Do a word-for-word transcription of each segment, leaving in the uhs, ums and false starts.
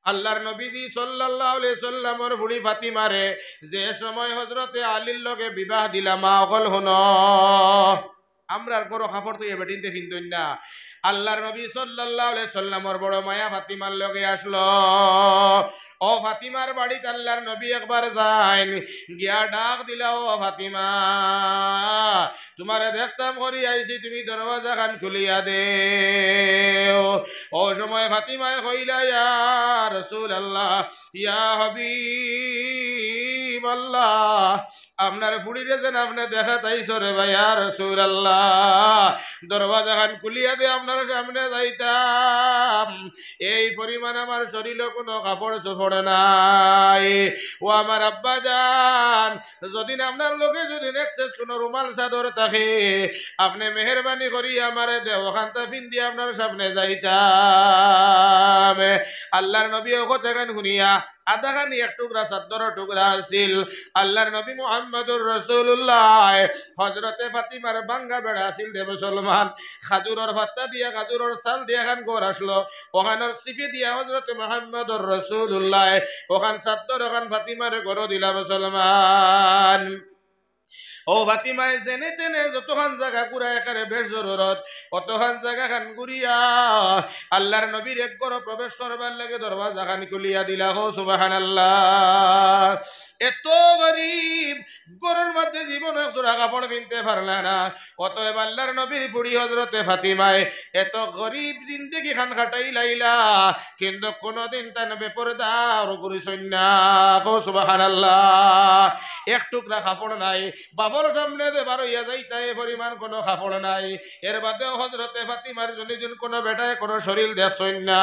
আল্লাহর নবীজি সাল্লাল্লাহু আলাইহি সাল্লামর ফুড়ি ফাতিমারে যে সময় হযরতে আলীর লগে বিবাহ দিলা, মা অকল হুনো, আমরার ঘরো কাপড় তো এ বেটিন্তে ফিন্দইন না। আল্লাহর নবী সাল্লাল্লাহু আলাইহি সাল্লামর বড় মায়া ফাতিমার লগে আসলো। ও ফাতিমার বাড়িত আল্লাহর নবী একবার যাইন, গিয়া ডাক দিলা, "ও ফাতিমা, তুমারে দেখতাম করি আইছি, তুমি দরওয়াজা খান খুলিয়া দেও।" ও সময় ফাতিমায় কইলা, "ইয়া রাসূলুল্লাহ, ইয়া হাবিবাল্লাহ, আপনার ফুড়িরে যেন আপনে দেখাত আইছো রে ভাই, ইয়া রাসূলুল্লাহ, দরওয়াজা খান খুলিয়া দে, আপনার সামনে যাইতাম, এই পরিমাণ আমার শরীলো কুনু কাপড় চোপড় নাই।" ও আমার আব্বা জান, যদিন আপনার লগে যদিন excess কুনু রুমাল চাদর থাকে, আপনে মেহেরবানি করি আমারে দেও, অখানতা ফিন্দি আপনার সামনে যাইতাম। আল্লাহর নবী অউ কথা খান হুনিয়া আধাখানি এক টুকরা চাদরর টুকরা আছিল। আল্লাহর নবী মুহাম্মাদুর রাসূলুল্লাহ, হযরতে ফাতিমার ভাঙ্গা বেড়া আছিল রে মুসলমান। খাজুরর পাত্তা দিয়া, খাজুরর ছাল দিয়া খান ঘর আসলো। অখানর ছিপি দিয়া হযরতে মুহাম্মাদুর রাসূলুল্লাহ অখান চাদর অখান ফাতিমারে ঘরো দিলা মুসলমান। ও ফাতিমায় যেনে তেনে যতখান জাগা ঘুরা একেরে বেশ জরুরত, অতখান জাগা খান ঘুরিয়া আল্লাহর নবীর এক ঘরো প্রবেশ করবার লাগি দরওয়াজা খান খুলিয়া দিলা। কও সুবহানাল্লাহ। এত গরিব, ঘরর মধ্যে জীবনো এক জোড়া কাপড় ফিনতে পারলা না, অতএব আল্লাহর নবীর ফুড়ি হযরতে ফাতিমায় এত গরিব জিন্দেগি খান কাটাইলাইলা, কিন্তু কুনুদিন তান বেপর্দা আর ঘুরিছইন না। কও সুবহানাল্লাহ। এক টুকরা কাপড় নাই, বাপর সামনে যে বারইয়া যাইতা এ পরিমাণ কুনু কাপড় নাই। এর বাদেও হযরতে ফাতিমার জন্য যেন কুনু বেটায় কুনু শরীল দেখছইন না।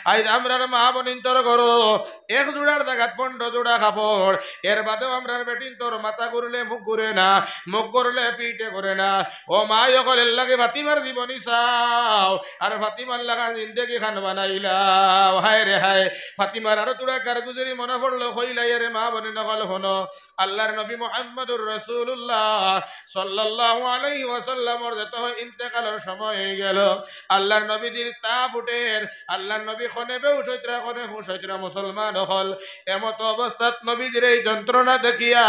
আইজ আমরার মা বইনিন্তর ঘরো এক জোড়ার জাগাত পনরো জোড়া কাপড়, এর বাদেও আমরার বেটিন্তর মাথা ঘুরলে মুখ ঘুরে না, মুখ ঘুরলে পিঠে ঘুরে না। ও মা অকল, এর লাগি ফাতিমার জীবনী চাও, আর ফাতিমার লাখান জিন্দেগি খান বানাইলাও। হায় রে হায়, ফাতিমার আরো থুড়া কারগুজারি মনো পড়লো, কইলা, "ইয়া রে মা বইন অকল হুনো, আল্লাহর নবী মুহাম্মাদুর রাসূলুল্লাহ সাল্লাল্লাহু আলাইহি ওয়াসাল্লামর যেত ইন্তেকালর সময় অইগেলো, আল্লাহর নবীজির তাপ উঠের, আল্লাহর নবী ক্ষণে বেহুশ অইতরা, ক্ষণে হুশ অইতরা মুসলমান অকল।" এমতো অবস্থাত নবীজির এই যন্ত্রণা দেখিয়া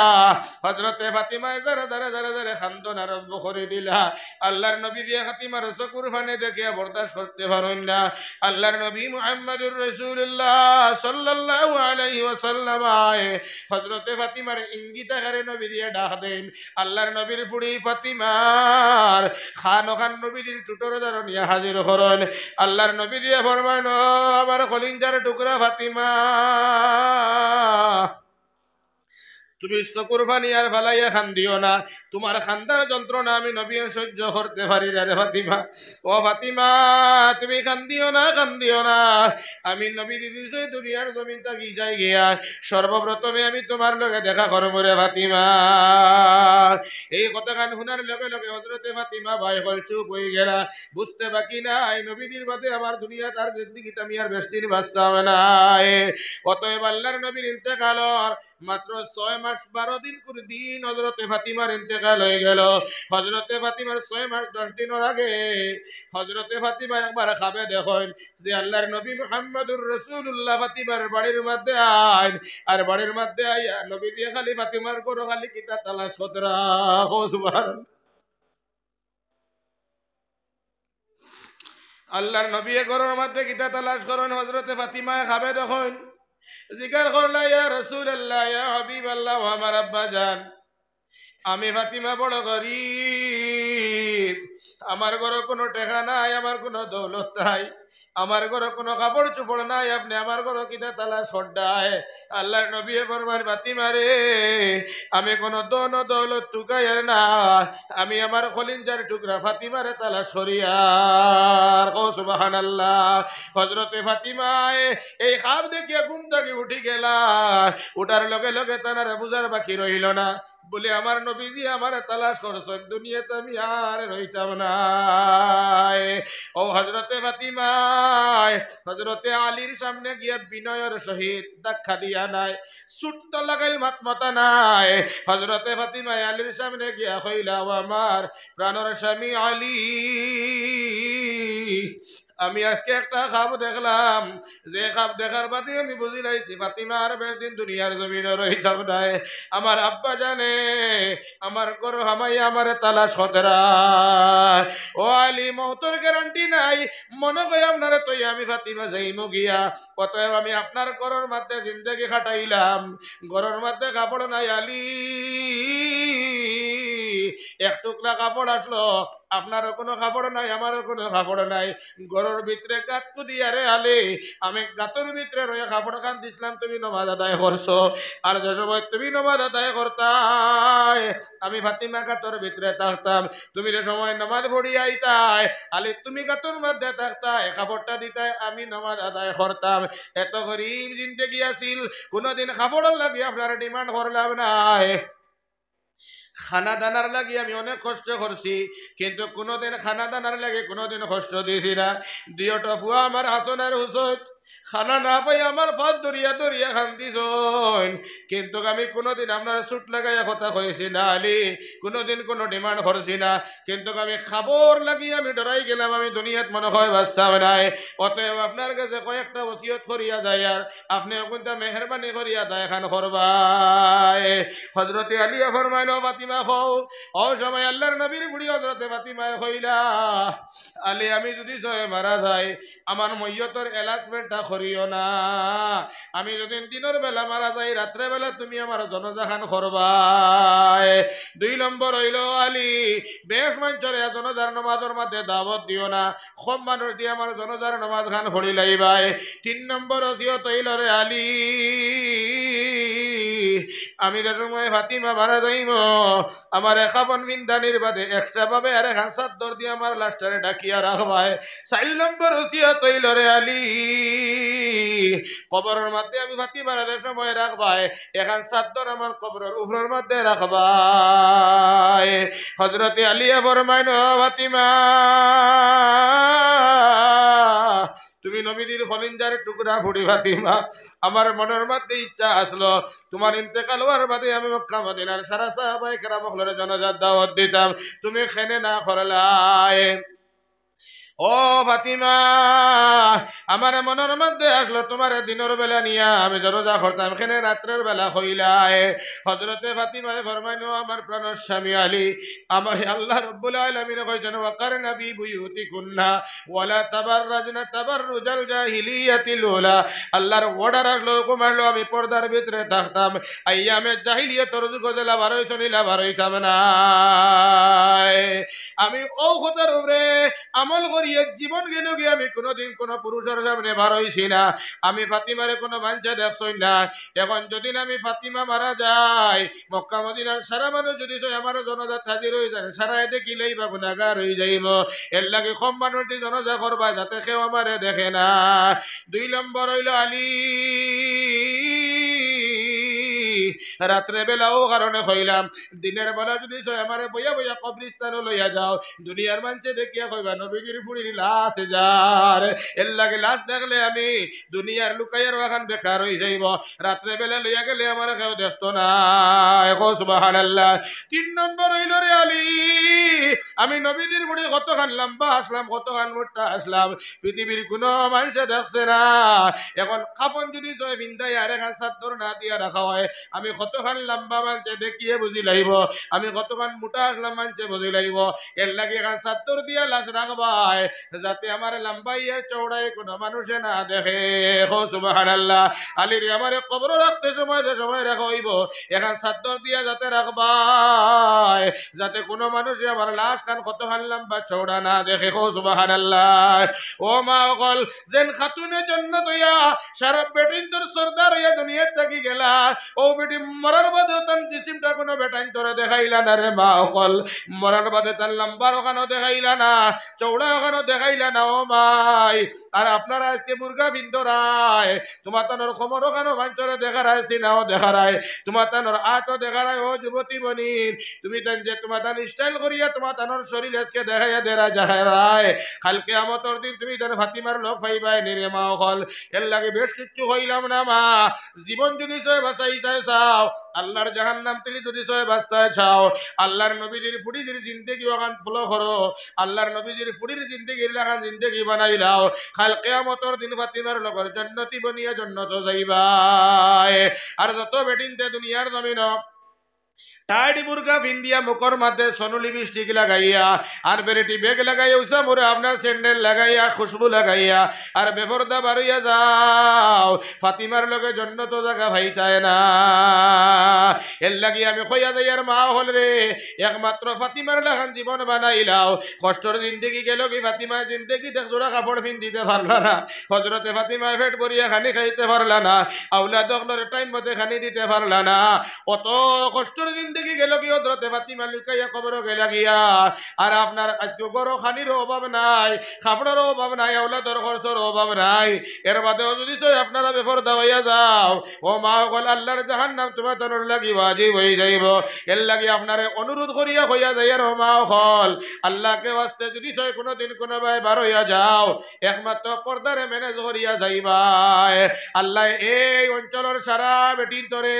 হযরতে ফাতিমায় জারে জারে জারে জারে কান্দন আরম্ভ করি দিলা। আল্লাহর নবীজিয়ে ফাতিমার চকুর পানি দেখিয়া বরদাস্ত করতে পারইন না। আল্লাহর নবী মুহাম্মাদুর রাসূলুল্লাহ সাল্লাল্লাহু আলাইহি ওয়াসাল্লাম আয় হযরতে ফাতিমার ইঙ্গিত আকারে নবীজিয়ে ডাক দেইন। আল্লাহর নবীর ফুড়ি ফাতিমার কান অখান নবীজির ঠুটর দ্বারো নিয়া হাজির করইন। আল্লাহর নবীজিয়ে ফরমাইন, "ও আমার কলিজার টুকরা ফাতিমা, তুমি চকুর পানি আর ফালাইয়া কান্দিও না, তুমার কান্দার যন্ত্রণা আমি নবীয়ে সহ্য করতে পারি না রে ফাতিমা। ও ফাতিমা, তুমি কান্দিও না, কান্দিও না। আমি নবীজির দুনিয়ার জমিন থাকি যাই গিয়া, সর্বপ্রথমে আমি তুমার লগে দেখা করমু রে ফাতিমা।" এই কথাখান হুনার লগে লগে হযরতে ফাতিমা ভাই অকল চুপ অইগেলা। বুঝতে বাকি নাই, নবীজির বাদে আমার দুনিয়াত আর জিন্দেগিত আমি আর বেশদিন বাঁচতাম নায়। অতএব আল্লাহর নবীর ইন্তেকালর মাত্র ছয় মাস বারো দিন কুড়ি দিন হযরতে ফাতিমার ইন্তেকাল অইগেলো। হযরতে ফাতিমার ছয় মাস দশ দিনর আগে হযরতে ফাতিমা একবার খাবে দেখইন যে আল্লাহর নবী মুহাম্মাদুর রাসূলুল্লাহ ফাতিমার বাড়ির মধ্যে আইন, আর বাড়ির মধ্যে আইয়া নবীজিয়ে খালি ফাতিমার ঘরো খালি কিতা তালাশ কররা। কও সুবহানাল্লাহ। আল্লাহর নবীয়ে ঘরর মধ্যে কিতা তালাশ করইন, হযরতে ফাতিমায় খাবে দেখইন। জিকার করলা, "ইয়া রাসূলুল্লাহ, ইয়া হাবিবাল্লাহ, ও আমার আব্বা জান, আমি ফাতিমা বড় গরিব, আমার ঘরো কুনু টেকা নাই, আমার কুনু দৌলত নাই, আমার ঘরো কুনু কাপড় চোপড় নাই, আপনে আমার ঘরো কিতা তালাশ কররায়?" আল্লাহর নবীয়ে ফরমাইন, "ফাতিমা রে, আমি কুনু ধন দৌলত তুকাইয়ার না, আমি আমার কলিজার টুকরা ফাতিমারে তালাশ করিয়ার।" কও সুবহানাল্লাহ। হযরতে ফাতিমায় এই খাব দেখিয়া ঘুম থাকি উঠি গেলা। উঠার লগে লগে তানারে বুঝার বাকি রইলো না, বলে, "আমার নবীজি আমারে তালাশ করছইন, দুনিয়াত আমি আর রইতাম নায়।" ও হযরতে ফাতিমায় হযরতে আলীর সামনে গিয়া বিনয়র সহিত ধাক্কা দিয়া নাই, ছুট্টা লাগাইল, মাত মাতা নাই। হযরতে ফাতিমায় আলীর সামনে গিয়া কইলা, "ও আমার প্রাণর স্বামী আলী, আমি আজকে একটা খাব দেখলাম, যে খাব দেখার বাদে আমি বুঝিলাইছি ফাতিমা আর বেশ দিন দুনিয়ার জমিনো রইতাম নায়। আমার আব্বা জানে আমার ঘরো হামাইয়া আমারে তালাশ করতরা। ও আলী, মউতর গ্যারান্টি নাই, মনো কয় আপনারে থইয়া আমি ফাতিমা যাইমু গিয়া। অতএব আমি আপনার ঘরর মধ্যে জিন্দেগি কাটাইলাম, ঘরর মধ্যে কাপড় নাই আলী, এক টুকরা কাপড় আছলো, আপনারও কুনু কাপড় নাই, আমারও কুনু কাপড় নাই। ঘরর ভিতরে গাত খুদিয়া রে আলী, আমি গাতর ভিতরে রইয়া কাপড় খান দিছলাম, তুমি নমাজ আদায় করছো। আর যে সময় তুমি নমাজ আদায় করতায়, আমি ফাতিমা গাতর ভিতরে থাকতাম। তুমি যে সময় নমাজ পড়িয়া আইতায়, আলী তুমি গাতর মধ্যে থাকতায়, কাপড়টা দিতায়, আমি নমাজ আদায় করতাম। এত গরিব জিন্দেগি আছিল, কুনুদিন কাপড়র লাগি আপনার ডিমান্ড করলাম নায়। খানা দানার লাগি আমি অনেক কষ্ট করছি, কিন্তু কুনুদিন খানা দানার লাগি কুনুদিন কষ্ট দিছি না। দুইওটা ফুয়া আমার হাসান আর হুসেন খানা না পাইয়া আমার পাও ধরিয়া ধরিয়া কান্দিছইন, কিন্তু আমি কুনুদিন আপনারে চুট লাগাইয়া কথা কইছি না আলী, কুনুদিন কুনু ডিমান্ড করছি না। কিন্তু আমি খাবর লাগি আমি ডরাই গেলাম, আমি দুনিয়াত মনো কয় বাঁচতাম নায়। অতএব আপনার গেছে কয়েকটা ওসিয়ত করিয়া যাইয়ার, আপনে অগুনতা মেহেরবানি করিয়া দায় খান করবায়। হজরতে আলীয়ে ফরমাইলা, "ফাতিমা কও।" অউ সময় আল্লার নবীর বুড়ি হজরতে ফাতিমায় কইলা, "আলী, আমি যুদি সয় মারা যাই, আমার মইয়তর অ্যালাউন্সমেন্টটা করিও না। আমি যুদি দিনর বেলা মারা যাই, রাত্রে বেলা তুমি আমার জনাজা খান করবায়।" দুই নম্বর অইলো আলী, বেশ মানষরে জনাজার নমাজর মধ্যে দাওয়াত দিও না, কম মানুষ দি আমার জনাজার নমাজ খান পড়িলাইবায়। তিন নম্বর ওসিয়ত অইলো রে আলী, আমি যে সময় ফাতিমা মারা যাইমু, আমারে কাফন পিন্দানির বাদে extra ভাবে আরেকখান চাদ্দর দি আমার লাশটারে ঢাকিয়া রাখবায়। চাইর নম্বর ওসিয়ত অইলো রে আলী, কবরর মধ্যে আমি ফাতিমারে যে সময় রাখবায়, একখান চাদ্দর আমার কবরর উপরর মধ্যে রাখবায়। হজরতে আলীয়ে ফরমাইন, "ও ফাতিমা, তুমি নবীজির কলিজার টুকরা ফুড়ি ফাতিমা, আমার মনর মধ্যে ইচ্ছা আছলো, তুমার ইন্তেকাল অওয়ার বাদে আমি মক্কা মদিনার সারা সাহাবায়ে কেরাম অকলরে জনাজার দাওয়াত দিতাম, তুমি কেনে না করলায়?" ও ফাতিমা, আমার মনর মধ্যে আছলো তুমারে দিনর বেলা নিয়া আমি জনাজা করতাম, কেনে রাত্রের বেলা কইলায়? হজরতে ফাতিমায় ফরমাইন, "ও আমার প্রাণর স্বামী আলী, আমারে আল্লাহ রব্বুল আলামিনে কইছইন, 'ওয়াকারনা ফি বুয়ুতিকুন্না ওয়ালা তাবাররাজনা তাবাররুজাল জাহিলিয়াতিল উলা।'" আল্লার order আছলো, হুকুম আছলো, আমি পর্দার ভিতরে থাকতাম। আইয়ামে জাহিলিয়াতর যুগো যেলা বার অইছইন, ইলা বার অইতাম নায়। আমি অউ কথার উপরে আমল করিয়া জীবন গেলোগি, আমি কুনুদিন কুনু পুরুষর সামনে বার অইছি না। আমি ফাতিমারে কুনু মানষে দেখছইন না। এখন যুদি আমি ফাতিমা মারা যাই, মক্কা মদিনার সারা মানুষ যুদি চায় আমার জনাজাত হাজির অইযাইন, সারায় দেখিলাইবা গুনাগার অইযাইমু। এরলাগি কম মানুষ দি জনাজা করবায় যাতে কেউ আমারে দেখে না। দুই নম্বর অইলো আলী, রাত্রে বেলা অউ কারণে কইলাম, দিনের বেলা যুদি চায় আমারে বইয়া বইয়া কবরিস্তানো লইয়া যাও, দুনিয়ার মানষে দেখিয়া কইবা নবীজির ফুড়ির লাশ যার। এরলাগি লাশ দেখলে আমি দুনিয়ার লুকাইয়ার অখান বেকার অইযাইবো। রাত্রে বেলা লইয়া গেলে আমারে কেউ দেখতো নায়। কও সুবহানাল্লাহ। তিন নম্বর অইলো রে আলী, আমি নবীজির ফুড়ি কতখান লাম্বা আছলাম, কতখান মুটা আছলাম, পৃথিবীর কুনু মানষে দেখছে না। এখন কাফন যুদি চায় পিন্দাই আরেকখান চাদ্দর না দিয়া রাখা অয়, আমি কতখান লাম্বা মানষে দেখিয়া বুঝিলাইবো, আমি কতখান মুটা আছলাম মানষে বুঝিলাইবো। এরলাগি একখান চাদ্দর দিয়া লাশ রাখবায়, যাতে আমারে লাম্বায় আর চওড়ায় কুনু মানষে না দেখে। কও সুবহানাল্লাহ। আলীরে আমারে কবরো রাখতে সময় যে সময় রাখা অইবো, একখান চাদ্দর দিয়া যাতে রাখবায়, যাতে কুনু মানষে আমার লাশখান কতখান লাম্বা চওড়া না দেখে। কও সুবহানাল্লাহ। ও মা অকল, যেন খাতুনে জন্নত অইয়া, সারা বেটাইন্তর সর্দার অইয়া দুনিয়াত থাকি গেলা, অউ বেটি মরার বাদেও তান জিসিমটা কুনু বেটাইন্তরে দেখাইলা না রে মা অকল। মরার বাদে তান লাম্বার অখানও দেখাইলা না, চওড়া অখানও দেখাইলা না। ও মাই, আর আপনারা আইজকে বুরকা পিন্দরায়, তুমাতানর কমর অখানও মানষরে দেখারায়, সিনাও দেখারায়, তুমাতানর আতও দেখারায়। ও যুবতী বইন, তুমি তান যে তুমাতান style করিয়া তুমাতানর শরীল আইজকে দেখাইয়া দেরা যারায়, কাইল কিয়ামতর দিন তুমি তান ফাতিমার লগ পাইবায় নি রে মা অকল। এরলাগি বেশ কিচ্ছু কইলাম না মা, জীবন যুদি চায় বাঁচাইতায় চায়, আল্লাহর জাহান্নাম থাকি যদি ছয় বাঁচতায় চাও, আল্লাহর নবীজির ফুড়িজির জিন্দেগি অখান ফলো করো, আল্লাহর নবীজির ফুড়ির জিন্দেগির লাখান জিন্দেগি বানাইলাও। কাল কিয়ামতর দিন ফাতিমার লগর জন্নতি বনিয়া জন্নতো যাইবায়। আর যত বেটিন্তে দুনিয়ার জমিনো টাইট বুরকা ফিন্দিয়া মুখর মাঝে সনু লিপস্টিক লাগাইয়া, আর ভ্যানিটি ব্যাগ লাগাইয়া, উষা মুরে আপনার স্যান্ডেল লাগাইয়া, খুশবু লাগাইয়া, আর বেপর্দা বারইয়া যাও, ফাতিমার লগে জন্নতো জাগা পাইতায় না। এর লাগি আমি কইয়া যাইয়ার মা অকলরে, একমাত্র ফাতিমার লাখান জীবন বানাইলাও। কষ্টর জিন্দেগি গেলগি ফাতিমায়, জিন্দেগিত এক জোড়া কাপড় ফিন্দিতে পারলা না, হজরতে ফাতিমায় পেট ভরিয়া খানি খাইতে পারলা না, আওলাদ অকলরে টাইম মতে খানি দিতে পারলা না। অত কষ্টর জিন্দেগি গেলগি হজরতে ফাতিমা লুকাইয়া কবরো গেলা গিয়া। আর আপনার আইজকু ঘরো খানিরও অভাব নাই, কাপড়রও অভাব নাই, আওলাদর খরচর অভাব নাই। এর বাদেও যদি ছয় আপনারা বেপর্দা অইয়া যাও, ও মা অকল, আল্লাহর জাহান্নাম তুমার তনর লাগি ওয়াজিব অইযাইবো। এর লাগি আপনারে অনুরোধ করিয়া কইয়া যাইয়ার, ও মা অকল, আল্লাহকে ওয়াস্তে যদি ছয় কুনুদিন কুনুবায় বারইয়া যাও, একমাত্র পর্দারে ম্যানেজ করিয়া যাইবায়। আল্লায় এই অঞ্চলর সারা বেটিন্তরে,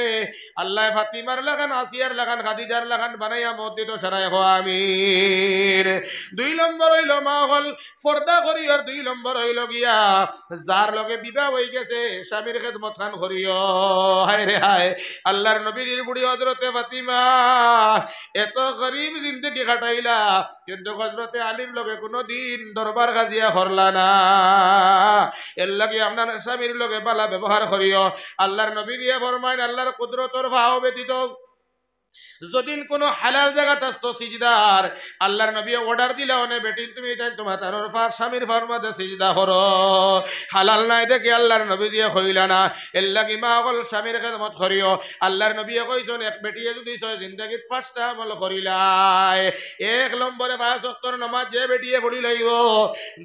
আল্লায় ফাতিমার লাখান, আসিয়ার লাখান, খাদিজার লাখান বানাইয়া মউত দিতো, সারায় কও আমিন। দুই নম্বর অইলো মা অকল, পর্দা করিও। আর দুই নম্বর অইলো গিয়া, যার লগে বিবাহ অইগেছে, স্বামীর খেদমত খান করিও। হায় রে হায়, আল্লাহর নবীজির ফুড়ি হজরতে ফাতিমা এত গরিব জিন্দেগি কাটাইলা, কিন্তু হজরতে আলীর লগে কুনুদিন দরবার কাজিয়া করলা না। এর লাগি আপনার স্বামীর লগে ভালা ব্যবহার করিও। আল্লাহর নবীজিয়ে ফরমাইন, আল্লাহর কুদরতর ফাও ব্যতীত যদিন কুনু হালাল জাগাত আস্তো সিজদার, আল্লাহর নবীয়ে অর্ডার দিলা, অনে বেটিন তুমি তাইন তুমার তানর ফার, স্বামীর ফার মাঝে সিজদা করো। হালাল নায় দেখি আল্লাহর নবীজিয়ে কইলা না। এর লাগি মা অকল স্বামীর খেদমত করিও। আল্লাহর নবীয়ে কইছইন, এক বেটিয়ে যদি ছয় জিন্দেগিত পাঁচটা আমল করিলায়, এক নম্বরে পাঁচ ওয়াক্তর নামাজ যে বেটিয়ে পড়িলাইবো,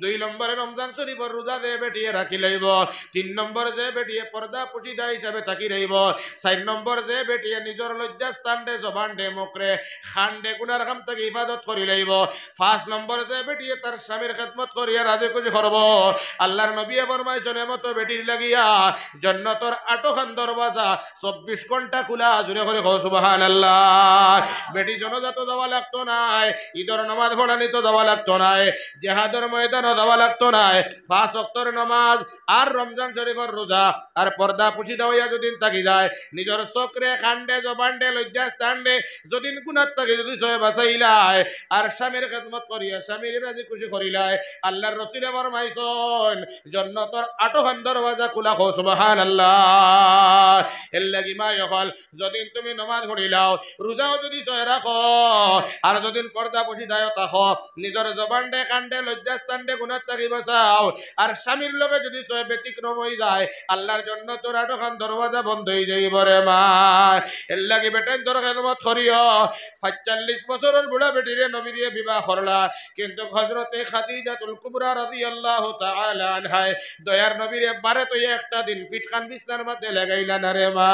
দুই নম্বরে রমজান শরীফর রোজা যে বেটিয়ে রাখিলাইবো, তিন নম্বর যে বেটিয়ে পর্দা পুশিদা হিসাবে থাকিলাইবো, চাইর নম্বর যে বেটিয়ে নিজর লজ্জাস্থানরে, জবানরে, মুখরে, কানরে গুনার কাম থাকি হিফাজত করিলাইবো, পাঁচ নম্বর যে বেটিয়ে তার স্বামীর খেদমত করিয়া রাজি খুশি করবো। আল্লাহর নবীয়ে ফরমাইছইন, এমতো বেটির লাগিয়া জন্নতর আটখান দরওয়াজা চব্বিশ ঘন্টা খুলা। জোরে করি কও সুবহানাল্লাহ। বেটি জনাজাতো যাওয়া লাগতো নায়, ইদর নামাজ পড়ানিতো যাওয়া লাগতো নায়, জেহাদর ময়দানো যাওয়া লাগতো নায়। পাঁচ ওয়াক্তর নামাজ আর রমজান শরীফর রোজা আর পর্দা পুশিদা অইয়া যদিন থাকি যায়, নিজর চোখরে, কানরে, জবানরে, লজ্জাস্থানরে যদিন গুনার থাকি যদি ছয় বাঁচাইলায়, আর স্বামীর খেদমত করিয়া স্বামীরে রাজি খুশি করিলায়, আল্লাহর রসুলে ফরমাইছইন, জন্নতর আটখান দরওয়াজা খুলা। কও সুবহানাল্লাহ। এর লাগি মা অকল, যদিন তুমি নমাজ পড়িলাও, রোজাও যদি ছয় রাখো, আর যদিন পর্দা পুশিদায় থাকো, নিজর জবানরে, কানরে, লজ্জাস্থানরে গুনার থাকি বাঁচাও, আর স্বামীর লগে যদি ছয় ব্যতিক্রম অইযায়, আল্লাহর জন্নতর আটখান দরওয়াজা বন্ধ অইযাইবো রে মা। এর লাগি বেটাইন্তর খেদমত করিও। পাঁচচল্লিশ বছরর বুড়া বেটিরে নবীজিয়ে বিবাহ করলা, কিন্তু হজরতে খাদিজাতুল কুবরা রাদিয়াল্লাহু তাআলা আনহায় দয়ার নবীরে বারে তো একটা দিন পিঠখান বিছনার মাঝে লাগাইলা না রে মা।